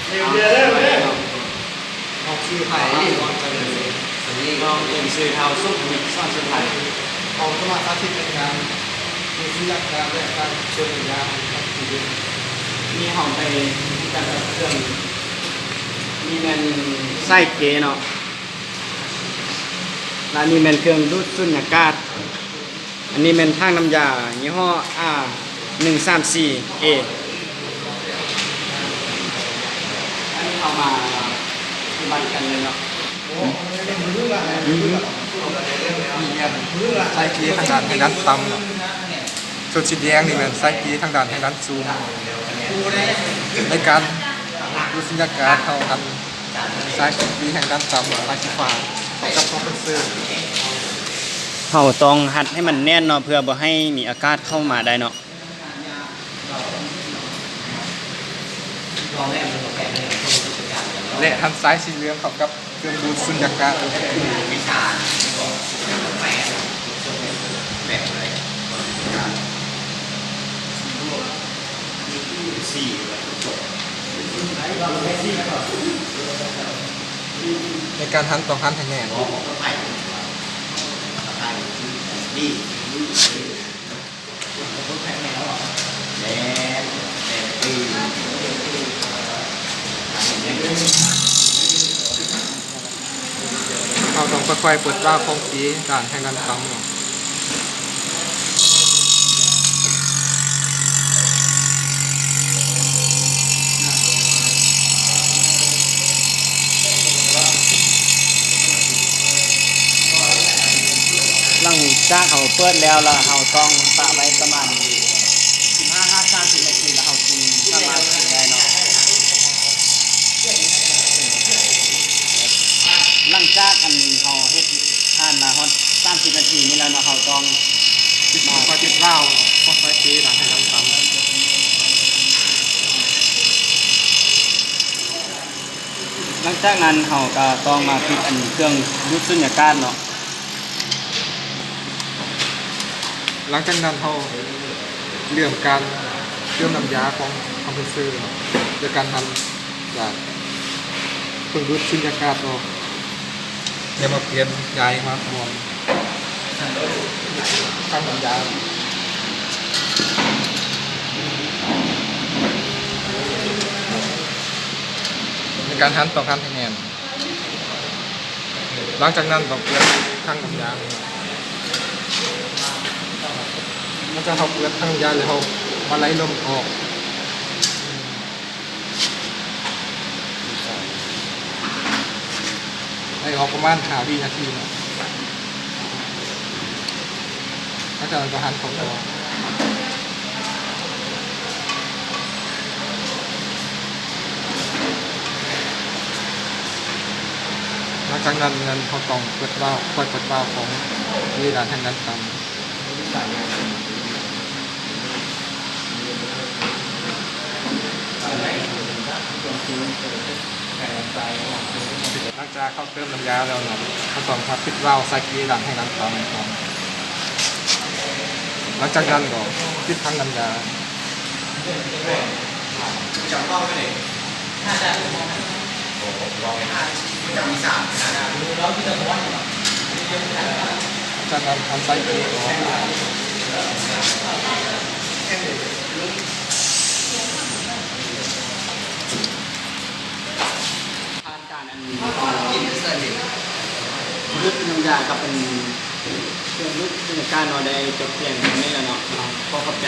ເຮົາຊື່ ໄພ ເນາະ ເປັນຊື່ທ້າວສຸກວິດ ສອນສຸໄພ ອອກຕາມສາທິດເປັນຫຍັງ ມີສຸຍາການ ແລະ ການເຊື່ອມຢາ ມີເຮົາໄປຮູ້ຈັກກັບເຄື່ອງ ນີ້ແມ່ນສາຍເກເນາະ ແລະ ນີ້ແມ່ນເຄື່ອງດູດສຸນຍາກາດ. ອັນນີ້ແມ່ນຖັງນ້ຳຢາຍີ່ຫໍ້ ອາ ໜຶ່ງສາມສີ່ເອ ອັນນີ້ເອົາມາປະຕິບັດກັນເລີຍເນາະ ອືມ ໃສ່ເກທາງດ້ານ ທາງດ້ານຕ່ຳເນາະ ສ່ວນສີແດງນີ້ແມ່ນໃສ່ເກທາງດ້ານ ທາງດ້ານສູງ ໃນການດູດສຸນຍາກາດ ເຮົາຫັນ ສາຍສີແດງທາງດ້ານຕ່ຳ ສາຍສີຟ້າເຂົ້າກັບຄອມເພຣສເຊີ ເຮົາຕ້ອງຮັດໃຫ້ມັນແໜ້ນເນາະ ເພື່ອບໍ່ໃຫ້ມີອາກາດເຂົ້າມາໄດ້ເນາະ ແລະ ຫັນສາຍສີເຫຼືອງເຂົ້າກັບເຄື່ອງດູດສຸນຍາກາດ. ໃນການຫັນຕ້ອງຫັນໃຫ້ແໜ້ນ ເຮົາຕ້ອງຄ່ອຍໆເປີດວາວຂອງເກດ້ານໃຫ້ດັນຕ່ຳ. ຫຼັງຈາກເຮົາເປີດແລ້ວ ແລ້ວເຮົາຕ້ອງປະໄວ້ປະມານສິບຫ້າຫາສາມສິບນາທີ ແລ້ວເຮົາຈຶ່ງສາມາດກິນໄດ້ເນາະ. ຫຼັງຈາກອັນເຮົາເຮັດ ຜ່ານມາຮອດສາມສິບນາທີນີ້ແລ້ວເນາະ ເຮົາຕ້ອງປິດ ມາປິດວາວ ເພາະໃສ່ເກນະໃຫ້ດັນຕາມ. ຫຼັງຈາກນັ້ນເຮົາກໍຕ້ອງມາປິດອັນເຄື່ອງດູດສຸນຍາກາດເນາະ. ຫຼັງຈາກນັ້ນເຮົາເລີ່ມການເຕີມນ້ຳຢາຂອງຄອມເພຣສເຊີເນາະ ໂດຍການຫັນ ຈາກເຄື່ອງດູດສຸນຍາກາດອອກ ແລ້ວມາປ່ຽນຢາຍມາໝ່ອງທາງນ້ຳຢາ. ໃນການຫັນຕ້ອງຫັນໃຫ້ແໜ້ນ. ຫຼັງຈາກນັ້ນຕ້ອງເປີດຖັງນ້ຳຢາ. ຫຼັງຈາກເຮົາເປີດຖັງນ້ຳຢາແລ້ວ ເຮົາມາໄລ່ລົມອອກ. ໄລ່ອອກປະມານຫ້າວິນາທີເນາະ. ຫຼັງຈາກນັ້ນກໍຫັນເຂົ້າຕໍ່. ຫຼັງຈາກນັ້ນແມ່ນເຮົາຕ້ອງເປີດວາວ, ຄ່ອຍເປີດວາວຂອງເພດານທາງດ້ານຕ່ຳ. ຫຼັງຈາກເຮົາເຕີມນ້ຳຢາແລ້ວເນາະ, ເຮົາຕ້ອງມາປິດວາວໃສ່ເພດານທາງດ້ານຕ່ຳກ່ອນ. ຫຼັງຈາກນັ້ນກໍປິດຖັງນ້ຳຢາ. ຈາກນັ້ນເຮົາໃສ່ເພດານ. ຜ່ານການອັນ ດູດນ້ຳຢາກັບອັນ ເຄື່ອງດູດສຸນຍາກາດເນາະ ໄດ້ຈົບພຽງເທົ່ານີ້ແລ້ວເນາະ. ຂໍຂອບໃຈ.